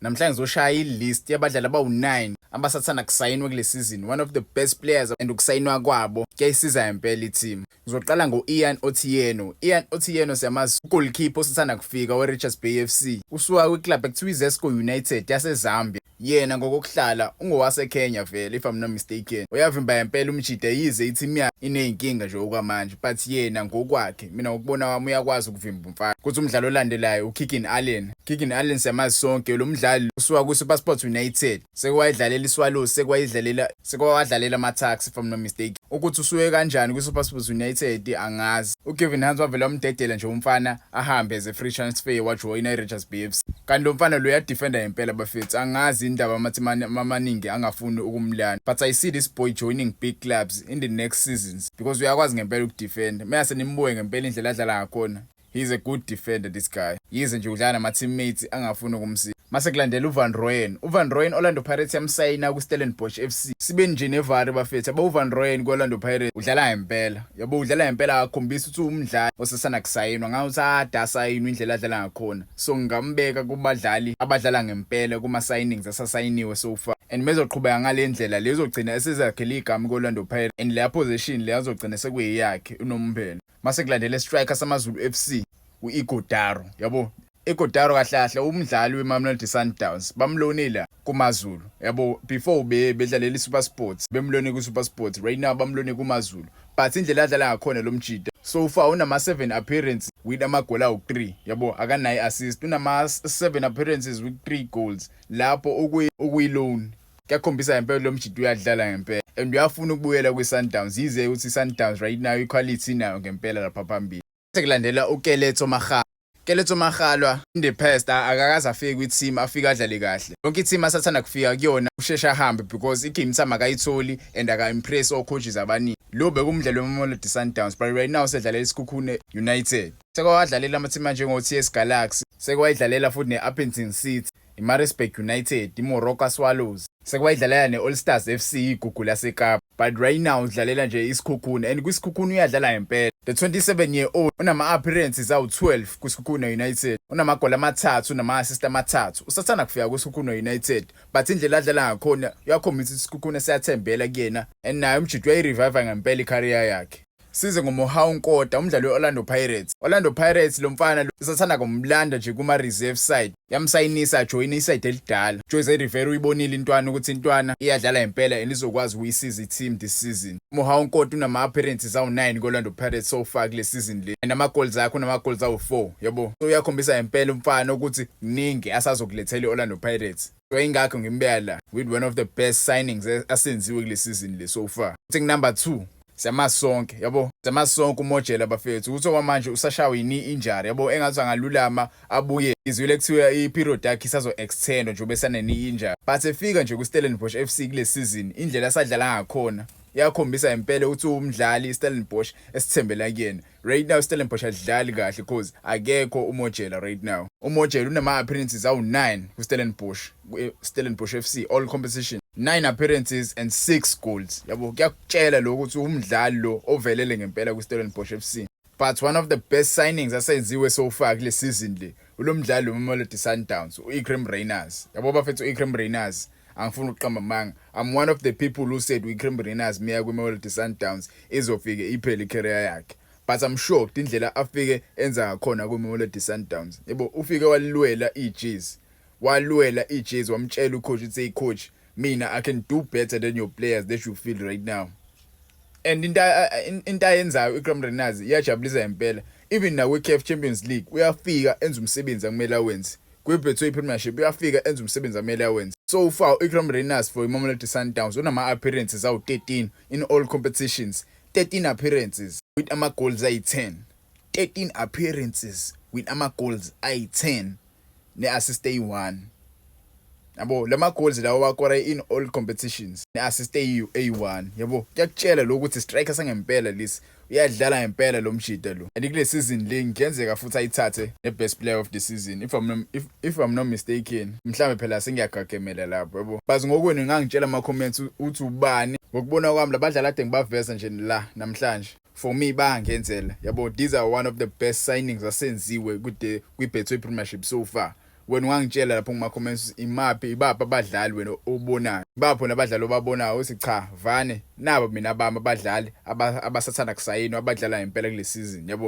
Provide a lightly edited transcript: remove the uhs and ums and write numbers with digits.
Namhlanje ngizoshaya i-list yabadlali abawu-9 abasathanda kusayinwa kule season, one of the best players, and ukusayinwa kwabo kuyayisiza impela i-team. Ngizoqala ngo-Ian Otieno. Ian Otieno siyamazi, goalkeeper osathanda kufika we-Richards Bay FC. Usuka kwi-club ekuthiwa iZesco United yaseZambia. Yena ngokokuhlala ungowaseKenya vele, if I'm not mistaken. Uyavimba impela umjida, yize i-team yakhe iney'nkinga nje okwamanje, but yena ngokwakhe, mina ngokubona kwami, uyakwazi ukuvimba umfana. Kuthi umdlalo olandelayo uKeegan Allen. Keegan Allen siyamazi sonke, lo mdlali usuka ku-SuperSport United, sekwayidlalela iSwallows, sekwayidlalela, sekwawadlalela ama-Tuks, if I'm not mistaken. Ukuthi usuke kanjani kwi-SuperSport United angazi. UGavin Hunt wavele wamdedela nje umfana ahambe as a free transfer, wajoyina i-Richards Bay FC. Kanti lo mfana lo uyadefenda impela bafethu, angazi indaba amathi amaningi angafuni ukumlanda, but I see this boy joining big clubs in the next seasons because uyakwazi ngempela ukudefenda. Mase nimbuke ngempela indlela adlala ngakhona, he's a good defender, this guy, yize nje udlala nama-teammates angafuni ukumsiza. Mase kulandela uVan Rooyen. UVan Rooyen, Orlando Pirates yamsayina ku-Stellenbosch FC. Sibe nje nevari bafethu, yabo. UVan Rooyen ku-Orlando Pirates udlala ngempela, yabo, udlala ngempela, akakhombisa ukuthi umdlali osesanda kusayinwa, ngawuthi ade asayinwe indlela adlala ngakhona. So ngingambeka kubadlali abadlala ngempela kuma-signings asasayiniwe so far, and mezoqhubeka ngale ndlela le, uzogcina esezakhela igama ku-Orlando Pirates, and leya position le azogcina sekuyiyakhe unomphelo. Mase kulandela striker samaZulu FC, u-Ighodaro, yabo. Ighodaro kahle kahle umdlali weMamelodi Sundowns, bamlonile kumaZulu, yabo. Before bedlalela iSuperSport, bemlone kuSuperSport, right now bamlone kumaZulu, but indlela adlala ngakhona lo mjida, so far unama 7 appearance with amagoli awu3, yabo, akanayo assist. Unama 7 appearances with 3 goals lapho okuyi-loan. Kuyakhombisa ngempela lo mjida uyadlala ngempela and uyafuna ukubuyela kwi-Sundowns, yize ukuthi i-Sundowns right now iquality inayo ngempela lapha phambili. Sekulandela uKeletso Makgalwa. Keletso Makgalwa in the past akakaze afike kwi-team afike adlale kahle. Yonke i-team asathanda kufika kuyona usheshe ahambe because i-game time akayitholi and aka-impress o-coaches abaningi. Lo bekumdlalo weMamelodi Sundowns, but right now sedlalela iSekhukhune United. Sekwadlalela ama-team anjengo-TS Galaxy, sekwayidlalela futhi ne-Upington City, iMaritzburg United, iMoroka Swallows, sekwayidlalela ne-All Stars FC, igugu laseKapa. But right now udlalela nje iSekhukhune, and kwiSekhukhune uyadlala ngempela. The 27 year old unama-appearances awu-12 kwiSekhukhune United, unamagoli amathathu, unama-assist amathathu. Usathanda kufika kwiSekhukhune United, but indlela adlala ngakhona uyakhombisa ukuthi iSekhukhune siyathembela kuyena, and naye umjidi uyayi-revive ngempela i-career yakhe. Size ngoMohau Nkota, umdlali we-Orlando Pirates. Orlando Pirates, lo mfana lo sathanda kumlanda nje kuma-reserve side, yamsayinisa ajoyine i-side elidala. Jose Rivera uyibonile intwana ukuthi intwana iyadlala ngempela and izokwazi ukuyisiza i-team this season. Mohau Nkota unama-appearances awu-9 ku-Orlando Pirates so far kule season le, and ama-goals akhe, unama-goals awu-4, yabo. So uyakhombisa ngempela umfana ukuthi kuningi asazokulethela i-Orlando Pirates. So ingakho ngimbeka la with one of the best signings asenziwe kule season le so far. Kuthi number 2, siyamazi sonke, yabo, siyamazi sonke uMojela bafethu, ukuthi okwamanje usashawa i-knee injury, yabo, engathi angalulama abuye. Izwile kuthiwa i-period yakhe isazo extend nje ubesane knee injury, but efika nje ku-Stellenbosch FC kule season, indlela asadlala ngakhona iyakhombisa impela ukuthi umdlali iStellenbosch esithembela kuyena. Right now Stellenbosch adlali kahle because akekho uMojela. Right now uMojela unama appearances awu9 kuStellenbosch, Stellenbosch FC, all competition, 9 appearances and 6 goals, yabo. Kuyakutshela lokho ukuthi umdlali lo ovelele ngempela kuStellenbosch FC. But one of the best signings asenziwe so far kule season le, ulomdlali weMamelodi Sundowns, uIqraam Rayners, yabo bafethu. uIqraam Rayners, angifuni ukuqamba amanga, I'm one of the people who said uIqraam Rayners meya kwiMamelodi Sundowns izofike iphele i-career yakhe, but I'm shocked indlela afike enza ngakhona kwiMamelodi Sundowns, yebo. Ufike walwela ijezi, walwela ijezi, wamtshela ucoach uthi, "Hey coach, mina I can do better than your players that you feel right now." And into ayenzayo iIqraam Rayners iyajabulisa ngempela. Even na kwi-CAF Champions League uyafika enza umsebenzi akumele awenze, kwi-Betway Premiership uyafika enza umsebenzi amele awenze. So far uIqraam Rayners for iMamelodi Sundowns unama appearances awu13 in all competitions, 13 appearances with ama goals ayi10, 13 appearances with ama goals ayi10 ne-assist eyi-1, yabo. Lama goals lawo wakora in all competitions ne-assist eyi-1, yabo, kuyakutshela lokhu ukuthi striker sangempela lesi, uyadlala ngempela lo mjida lo. And kule season le ngenzeka futhi ayithathe ne-best player of the season, if I'm not mistaken. Mhlambe phela sengiyagagemela lapho, yabo. Bazi ngokwenu, ngangitshela ama comments uthi ubani ngokubona kwami labadlali ade ngibaveza nje la namhlanje. For me bayangenzela, yabo. These are one of the best signings asenziwe kude kwi-Betway Premiership so far. Wena ungangitshela lapho kuma comments, imaphi, ibaphi abadlali wena obonayo, ibaphi nabadlali obabonayo uthi, "Cha vane, nabo mina bami abadlali abasathanda kusayinwa, abadlala ngempela kule season," yabo.